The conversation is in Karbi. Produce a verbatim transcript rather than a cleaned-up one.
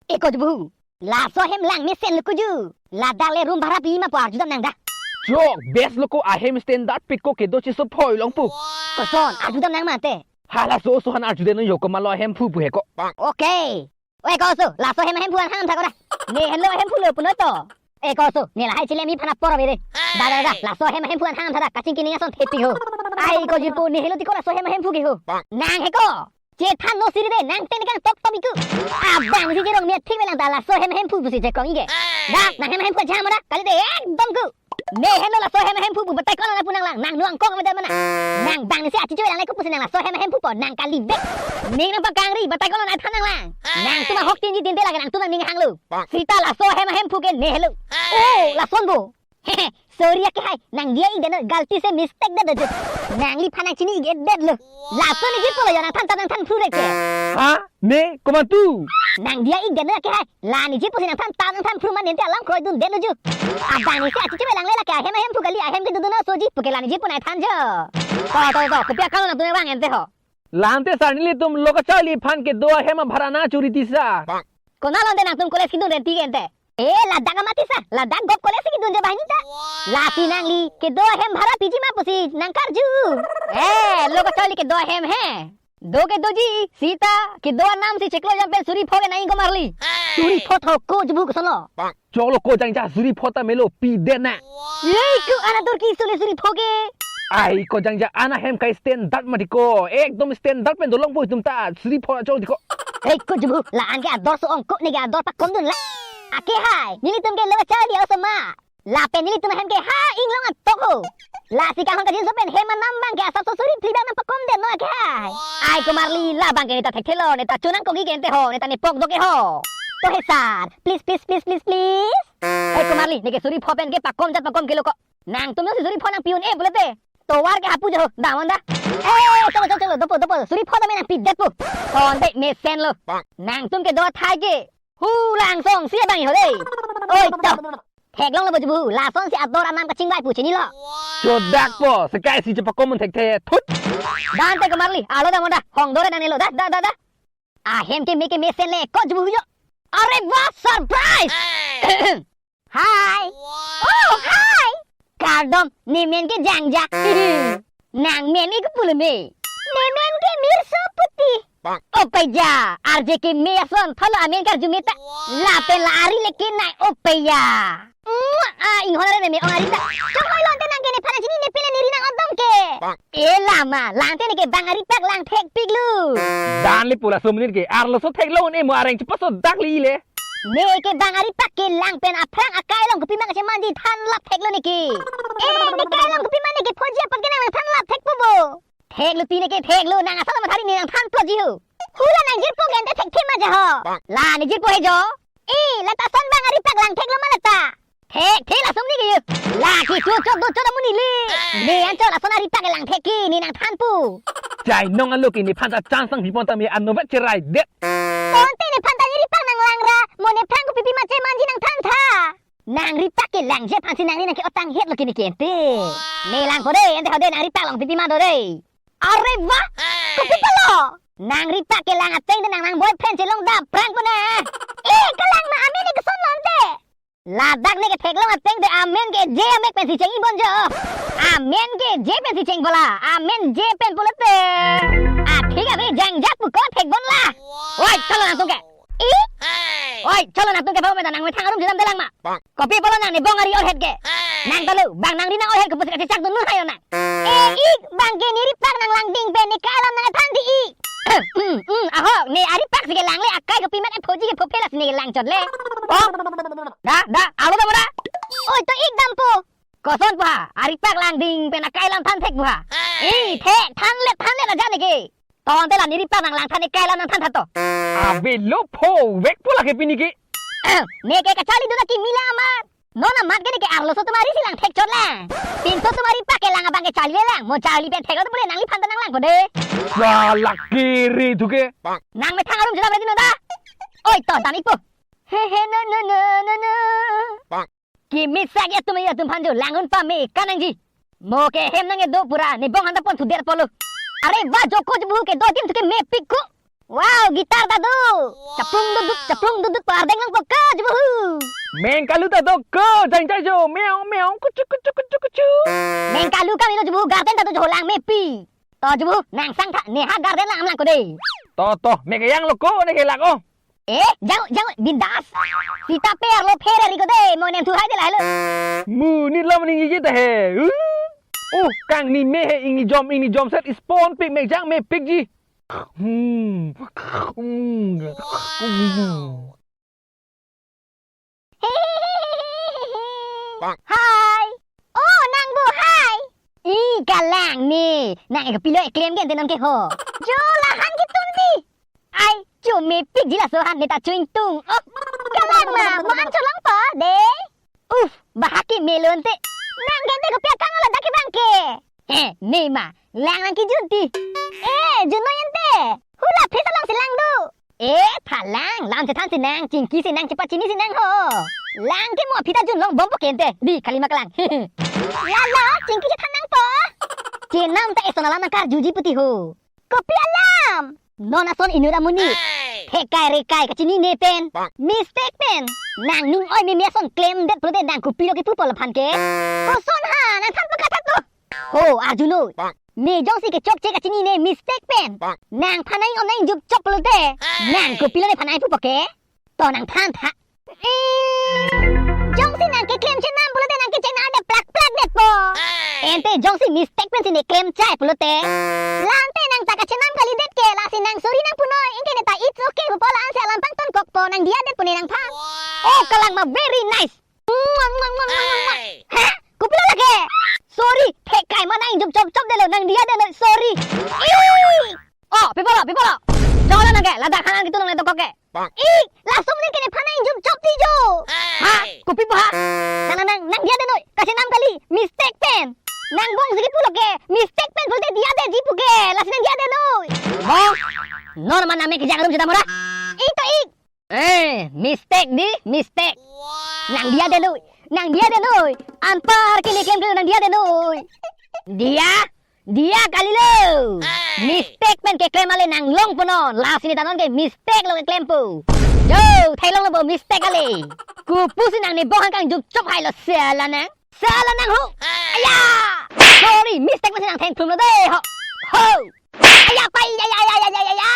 Eko jubu. Laso ahem lang mesen lo ko ju. Ladak le room bhara pi ma pu arjudam nang da. Chok, best lo ko, ahem standard pik ko, kedo chiso phoi longpo. Koson, arjudam nang mate. Hala so so han arjudam nang, yo komat lo ahemphu pu he ko. Okay. Oi koso, laso ahem ahemphu an hang tha ko da. Ne henlo ahemphu lo puno to. Eko so, ne lahai chile mi phana poro bere. Da da da, laso ahem ahemphu an hang tha da, kachingki ning ason thepi ho. Ai ko jirpo, ne helo ti ko laso ahem ahemphu ke ho. Nang he ko. Chethan no siri de, nang ten kangtok tok iku. Abang si jerong me thik melang da laso ahem ahemphu pusi chekong ike. Da, nang ahem ahemphu jam da, kali de ekdom ku. Ne henlo laso ahem ahemphu pu batai ko nang lapu nang lang, nang nuang kong amedan mana. Nang bang ni si achichu lang le ko pusi nang laso ahem ahemphu po, nang kali bek. Ning nang pakangri, batai ko nang than nang lang. Nangtum ahok tinji tinte lake nangtum nang ning hanglo. Sita laso ahem ahemphu ke ne helo. Oh, lason bo. Sorry ake hai, nang dia ik dano, galti se mistake da dojo. Nangliphan nang chini ik det lo. Laso ne jirpo lo yo nang than ta nang than phru rek ke. Ha? Ne, komantu? Nang dia ik dano ake hai, la ne jirpo si nang than ta nang than phru man nente alam kroi dun det lo ju. Abang ni si achichu lang le lake ahem ahemphu kali ahem ke dudun aso ji, pu ke la ne jirpo nang than jo. To, to, to, kopi akam nangtum vang ente ho. Lante sir nelitum lo kacharli aphan kedo ahem abhara nangchuri tisa. Konat lo ante nangtum college kedun renti ke ante? Eh, ladak amat tisa, ladak gop college kedun je banghini ta. Lasi nangli kedo ahem bhara piji ma pusi nang karju. Eh, lo kacharli kedo ahem he. Do kedoji, sita, kedo anam si chiklo jam pen suri pho ke nang ingko marli. Suri pho tho ko jubu koson lo. Choklo ko jangja suri pho ta melo pi det na. Yei ko ana dur ki sule suri pho ke. Ai ko jangja ana hem kai standard mati ko. Ekdom standard pen dolong po itum ta suri pho chok di ko. Hei ko jubu la an ke ador so ong ko ne ke ador pa kom dun la. Ake hai, nelitum ke lewa chali aso ma. Lapen nelitum hem ke ha inglong atok ho. Lasi kahong kajinso pen hem anam bang ke asap so suri phli bang nang pakom det no ake hai. Ai ko marli la bang ke neta thekthelo, neta chunang kogi ke ente ho, neta nepok do ke ho. To he sir, please, please, please, please, please. Ai ko marli, neke suri pho pen ke pakom jat pakom kelo ko. Nangtum no si suri pho nang piun e pulote. Tovar ke hapu jo, damon da. Eh, cholo, cholo, cholo, dopo, dopo, suri pho tame nang pi det po. Ton de mesen lo. Nangtum kedo athai ke. Hu langsong si abang ho dei. Oi to. Theklong lo bo jubu, lason si ador anam kachingvai pu chinilo. Chodak po, sekai si chepakom mun thekthe, thut. Da ante ko marli, alo damon da, hong dore nang nelo, da, da, da, da. Ahem ke me ke mesen le, ko jubu yo. Are wah, surprise! Hi. Oh, hi. Kardom, ne men ke jangja. Nang men ik pulo me. Ne men ke Mirso Puti. Opeya, arje ke me ason, thalo amen karju me ta. Lapen la ari le ke nai, opeya. Mm, ah, inghon are ne me ong ari ta. Chok hoi lo ante nang ke nephan chini ne pele neri nang odom ke. E lama, lante neke bang ari pak lang thek piklo. Dan le pula somnir ke, arloso theklong ne mo areng chepaso dakli le. Neke bang ari pak ke lang pen aphrang akai along kopi ma kachemanji than lap theklo neke. Eh, neke along kopi ma neke phoji apot ke nang than lap thek po bo. Theklo ti neke theklo, nang asal mathari ne nang than phoji ho. Hula nang jirpo ke ante thekthe ma ja ho. La ne jirpo he jo. Eh, la ta son bang ari pak lang theklo ma la ta. Thek, thek la sumni ke yo. La ke chu chok do chok amun ili. Ne an chok lason ari pak ke lang thek ke ne nang than pu. Chai nong alo ke nephan ta chance nang pipon tame ano vet cherai det. Konte nephan ta neri pak nang lang ra, mo nephan kopi pi ma chemanji nang than tha. Nang ri pak ke lang je aphan si nangli nang ke otang het lo ke ne ke ante. Ne lang po de, ante ho de nang ri pak long pipi ma do de. Are wah, kopi palo. Nang ri pak ke lang ateng de nang nang boyfriend chelong dam phrang po na. Eh, kalang ma amen ne koson lo ante. Ladak ne ke theklong ateng de amen ke je amek pensi cheng ibon jo. Amen ke je pensi cheng bola. Amen je pen pulote. Athik ave jangjak pu ko thek bon la. Oi, chalo nangtum ke. I? Oi, chalo nangtum ke bang meta nang methang arum judam de lang ma. Kopi palo nang ne bong ari orhet ke. Nang talo, bang nang ri nang orhet ke pusi kachechak dun nu hayo nang. Eh, ik, bang ke ne ri pak nang lang ding pen ne kalam nang than di ik. Hmm, hmm, ahok, ne ari pak si ke lang le akai kopi mat e phoji ke phophe lasi ne ke lang chot le. Oh, da, da, alo da mo da. Oi, to ik dampo. Koson pu ha, ari pak lang ding pen akai alam than thek pu ha. Eh, thek, than le, than le aja ne ke. Ton te la ne ri pak nang lang than ne akai alam nang than tha to. Ave lo pho vek pu la ke pini ke. Ne ke kacharli dun akimi la amat. Non amat ke ne ke arloso atum ari si lang thek chot lang. Pinso atum ari pak ke lang abang ke charli le lang. Mo charli pen thek lo to pule nangliphan ta nang lang po de. Salak kiri tu ke. Nang methang arum judam ready no da. Oi to dam ik po. He he no no no no no. Kimi sak ya tum ya tum phan jo lang un pame kanangji. Mo ke hem nang edo pura ne bong hanta pon thu der polo. Are wah, joko jubu ke do tim thu ke mepik ko. Wow, guitar ta do. Chaplung dudut, chaplung dudut, pardeng lang po ke, jubu hu. Meng kalu ta do ke, jang jang jo, meong meong, kuchu kuchu kuchu kuchu. Meng kalu kami lo jubu, garden ta do jo lang mepi. To jubu, nang sang tha, neha garden lang amlang ko de. To to, me kejang lo ko, ne kelak o. Eh, jang jang, bindas. Sita pe arlo phere ri ko de, mo nem thu hai de la lo. Mu ni lam ni ngi ta he. Uh, kang ni me he, ingni jom, ingni jom set ispon pik, me jang mepik ji. Hmm. Hmm. Hmm. Hai. Oh, nang bo hai. I kalang ni. Nang ke pilo eklem ke ante non ke ho. Jo lahan ke tun di. Ai, cho mepik ji laso han ne ta cho ingtung. Oh, kalang ma, mo an cholong po de. Uf, bahaki melon te. Nang ke ante kopi akang lo dak ke bang ke. He, me ma, lang nang kijun ti. Eh, jun noi ante. Hula phit along si lang do. Eh, phalang, lam chethan si nang, chingki si nang, chepachini si nang ho. Lang ke mo aphi ta jun long bom po ke ante. Di, kali ma kalang. Lalo, chingki chethan nang po. Kenam ta eson alam nang karjuji pu ti ho. Kopi alam? Non ason inut amonit. Hey! Thekai rekai kachinine pen. Bang. Mistake pen. Nang ning oi meme ason klemdet pulote nang kopilo kepu po laphan ke? Koson ha, nang than pakatha to. Ho, arjunon. Bang. Ne jongsi kechokche kachinine mistake pen. Bang. Nangphan nang-ong nang-ingjup chop pulote. Hey! Nang kopilo nephan nang pu po ke? To nang than tha. Eh, jongsi nang keklem chenam pulote nang kechenam de plak plak det po. Hey! Ante jongsi mistake pensi ne klem chai pulote. La ante nang ta kachenam kalidet ke, lasi nang sorry nang punoi, ingke ne ta it's okay pu po, la ansi alam pangton kok po, nang diya det pu ne nangphan. Oh, kalang ma very nice. Hey! Ha? Kopilo lake? Sorry, thekai ma nang-ingjup chop chop det lo, nang diya det lo, sorry. Ih! Oh, pi pulo, pi pulo. Jala nang ke, ladak hanan kitu nang netok ke. Bang. Ih, langsung ning ke nephan nang-ingjup chop ti jo. Hey! Ha? Kopi po ha? Nang, nang, nang, nang diya det noi. Kachenam kali, mistake pen. Nang bong si kipu lo ke, mistake pen pulote diya detji pu ke. Lasi nang diya det noi. Bong. Non ma nang me kejang rum sita mura. Ih to ih. Eh, mistake di, mistake. Wow. Nang diya det noi. Nang diya det noi. Anpar ke ne klem klem nang diya det noi. Diya? Diya kali lo. Hey! Mistake pen keklem ale nang long punon. Lasi ne ta non ke mistake lo keklem pu. Jo, theklong lo bo mistake ale. Kopusi nang ne bong hang kangjup chop hai lo sala nang. Sala nang ho. Hey! Aya! Sorry, mistake pensi nang thengklum lo de ho. Ho! Aya pai, aya, aya, aya, aya, aya.